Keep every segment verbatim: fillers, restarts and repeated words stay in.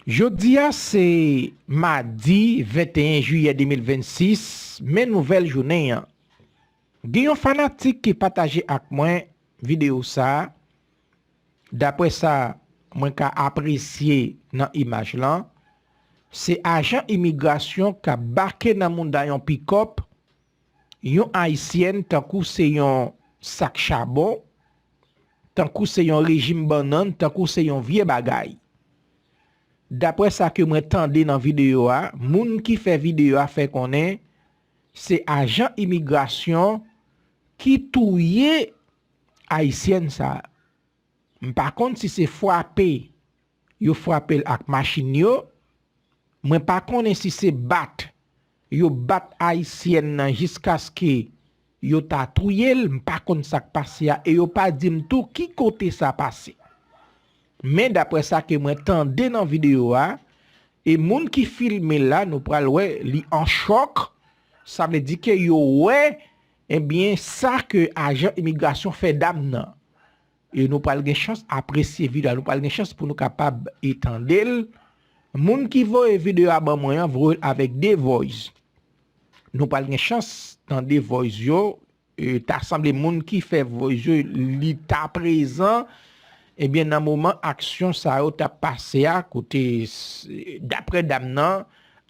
Jodi a se madi venteyen jiyè de mil vennsis, men nouvèl jounen an. Gen yon fanatik ki pataje ak mwen videyo sa a. Daprè sa mwen ka apresye nan imaj lan, se ajan imigrasyon k ap bake nan mouda yon pikòp yon Ayisyèn tankou se yon sak chabon, tankou se yon rejim bannann, tankou se yon vye bagay. Daprè sa ke mwen tande nan videyo a, moun ki fè videyo a fè konnen se ajan imigrasyon ki touye Ayisyèn sa a. M pa konn si se frape yo frape l ak machin yo. Mwen pa konnen si se bat yo bat Ayisyèn nan jiskaske yo ta touye l. M pa konn sa k pase a e yo pa di m tou ki kote sa pase. Men daprè sa ke mwen tande nan videyo a, e moun ki filme l la, nou pral wè li an chòk. Sa vle di ke yo wè, ebyen, sa ke ajan imigrasyon fè dam nan. E nou pral gen chans apresye videyo a, nou pral gen chans pou nou kapab e tande l. Moun ki voye videyo a ban mwen an, voye l avèk de voice. Nou pral gen chans tande voice yo. E ta sanble moun ki fè voice yo, li ta prezan, ebyen, nan moman aksyon sa yo t ap pase a, kote, s-, daprè dam nan,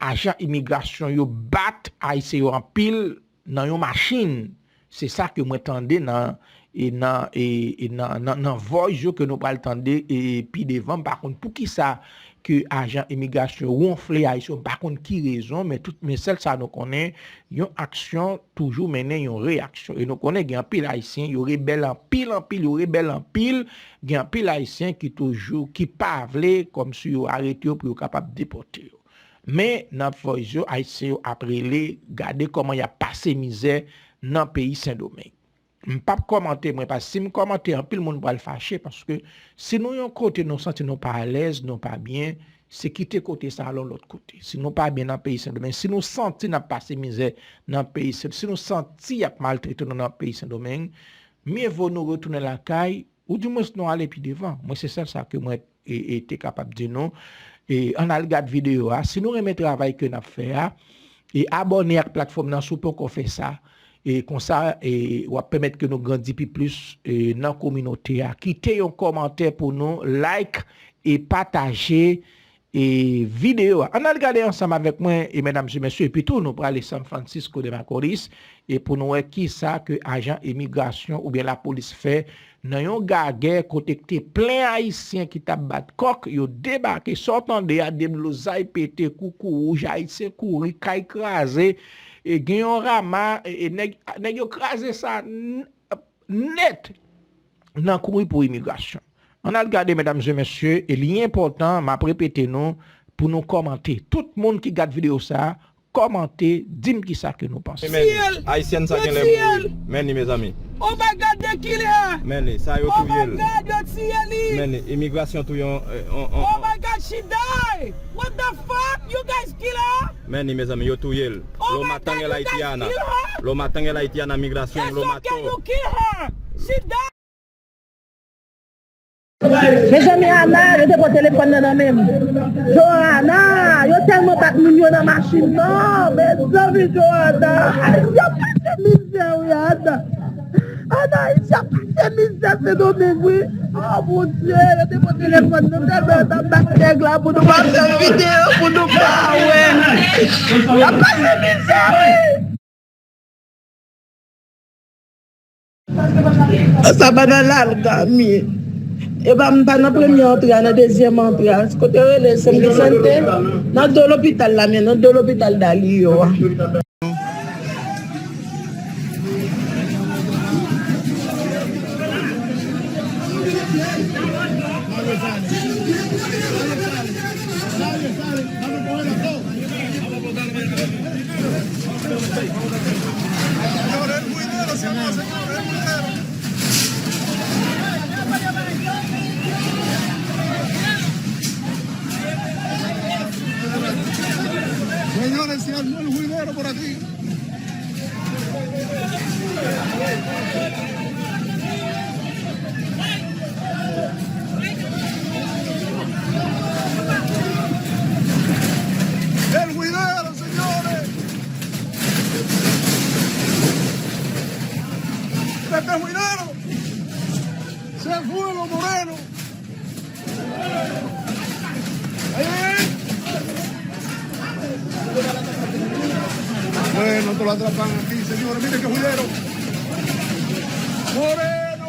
ajan imigrasyon yo bat Ayisyen yo anpil nan yon machin. Se sa ke mwen tande nan, e nan, e, e nan, nan, nan voice yo ke nou pral tande, e, pi devan. M pa konn poukisa ke ajan imigrasyon wonfle Ayisyen, m pa konn ki rezon, men tout, men sèl sa nou konnen, yon aksyon toujou mennen yon reyaksyon. E nou konnen gen anpil Ayisyen, yo rebèl anpil, anpil, yo rebèl anpil. Gen anpil Ayisyen ki toujou, ki pa vle, kòmsi yo arete yo pou yo kapab depòte yo. Men, nan voice yo, Ayisyen yo ap rele, gade kòman y ap pase mizè nan peyi Sendomeng. M p ap kòmante, mwen, paske si m kòmante, anpil moun pral fache, paske si nou yon kote nou santi nou pa alèz, nou pa byen, se kite kote sa al yon lòt kote. Si nou pa byen nan peyi Sendomeng, si nou santi n ap pase mizè nan peyi Sen, si nou santi y ap maltrete nou nan peyi Sendomeng, mye vo nou retounen lakay, oudimwens nou ale pi devan. Mwen, se sèl sa ke mwen, e, e, te kapab di nou. E, ann al gad videyo a. Si nou renmen travay ke n ap fè a, e abòne ak platfòm nan si w poko fè sa. E konsa, e, w ap pèmèt ke nou grandi pi plis, e, nan kominote a. Kite yon kòmantè pou nou, like e pataje, e, videyo a. Ann al gade ansanm avèk mwen, e medam e mesye, epi tou nou prale San Francisco de Macorís, e pou nou wè kisa ke ajan imigrasyon oubyen lapolis fè nan yon gagè kote k te plen Ayisyen ki t ap bat kòk, yo debake, sa w tande a, deblozay pete, koukouwouj, Ayisyen kouri, kay kraze, e gen yon rama, e, e nèg, nèg yo kraze sa n-, nèt nan kouri pou imigrasyon. Ann al gade, medam e mesye, e li enpòtan, m ap repete nou, pou nou kòmante. Tout moun ki gad videyo sa a, kòmante, di m kisa ke nou panse. Men li, Ayisyèn sa genlè mouri. Men li, mezanmi. Oh my God, they kill her. Men li, sa yo touye l. Oh my God, yo tiye li. Men li, imigrasyon touye yon, eh, on, on, oh my God, she died. What the fuck? You guys kill her? Men li, mezanmi, yo touye l. Oh my God, you guys kill her? Lo matan en la haitiana. Lo matan en la haitiana, migrasyon, lo mato. It's okay, you kill her. She died. Mezanmi, Ana, yo te pran telefòn nan nan men m. Joana, yo tèlman bat moun yo nan machin nan. Mezanmi, Joana. Ayisyen ap pase mizè, wi, Ana. Ana, Ayisyen ap pase mizè, Sendomeng, wi. Oh, Bondye, yo te pran telefòn nan. Tèlman yo t ap bat nèg la pou nou pa fè videyo, pou nou pa wè. Y ap pase mizè, wi. Sa pa nan lalgami. Epa m pa nan premye antre a, nan dezyèm antre a. Kote yo rele San Vicente? Nan do lopital la, men nan do lopital Dalio a. Señores, si hay un juidero por aquí. Lo atrapan aquí, señores. Miren qué juidero. Moreno.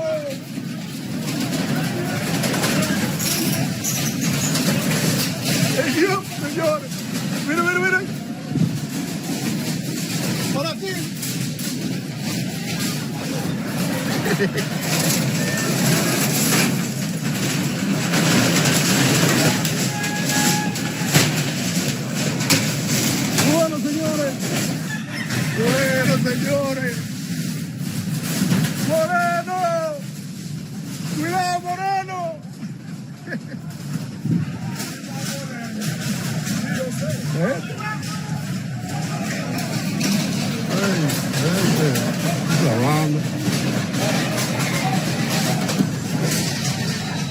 Ey, Dios, señores. Miren, miren, miren. Ahora sí. Bueno, señores. Bueno, señores. Moreno. Cuidado, Moreno. ¿Eh? Ey, ey, ey. Clavando.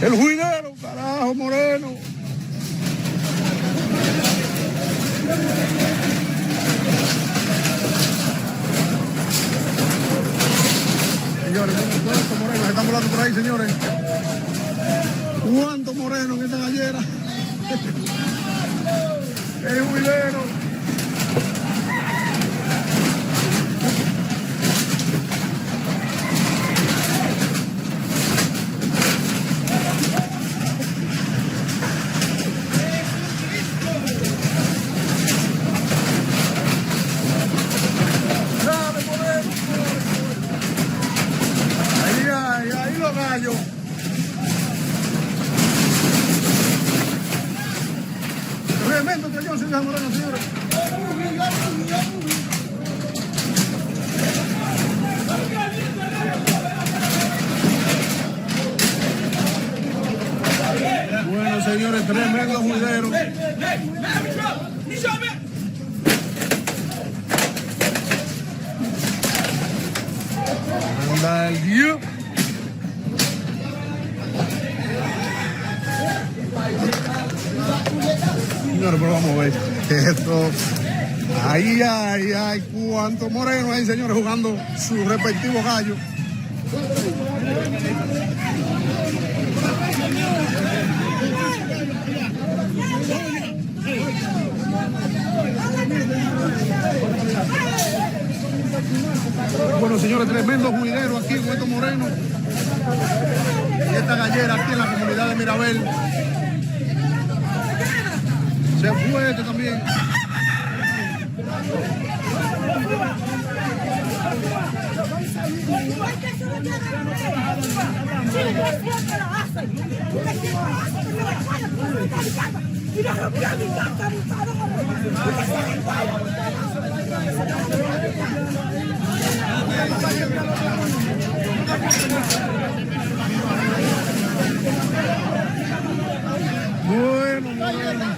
El juidero, carajo, Moreno. Señores, miren cuánto Moreno se están volando por ahí, señores. Cuánto Moreno en esta gallera. Es juidero. Dale, Moreno. Ahí, ahí, ahí lo rayo. Tremendo que yo soy Zamorano, señores. Bueno, señores, tremendo juidero. Anda el Dios. Señores, pero vamos a ver esto. Ay, ay, ay, cuánto Moreno ahí, señores, jugando su respectivo gallo. Bueno, señores, tremendo juidero aquí con estos morenos. Y esta gallera aquí en la comunidad de Mirabel. Se fue este también. Bueno, bueno.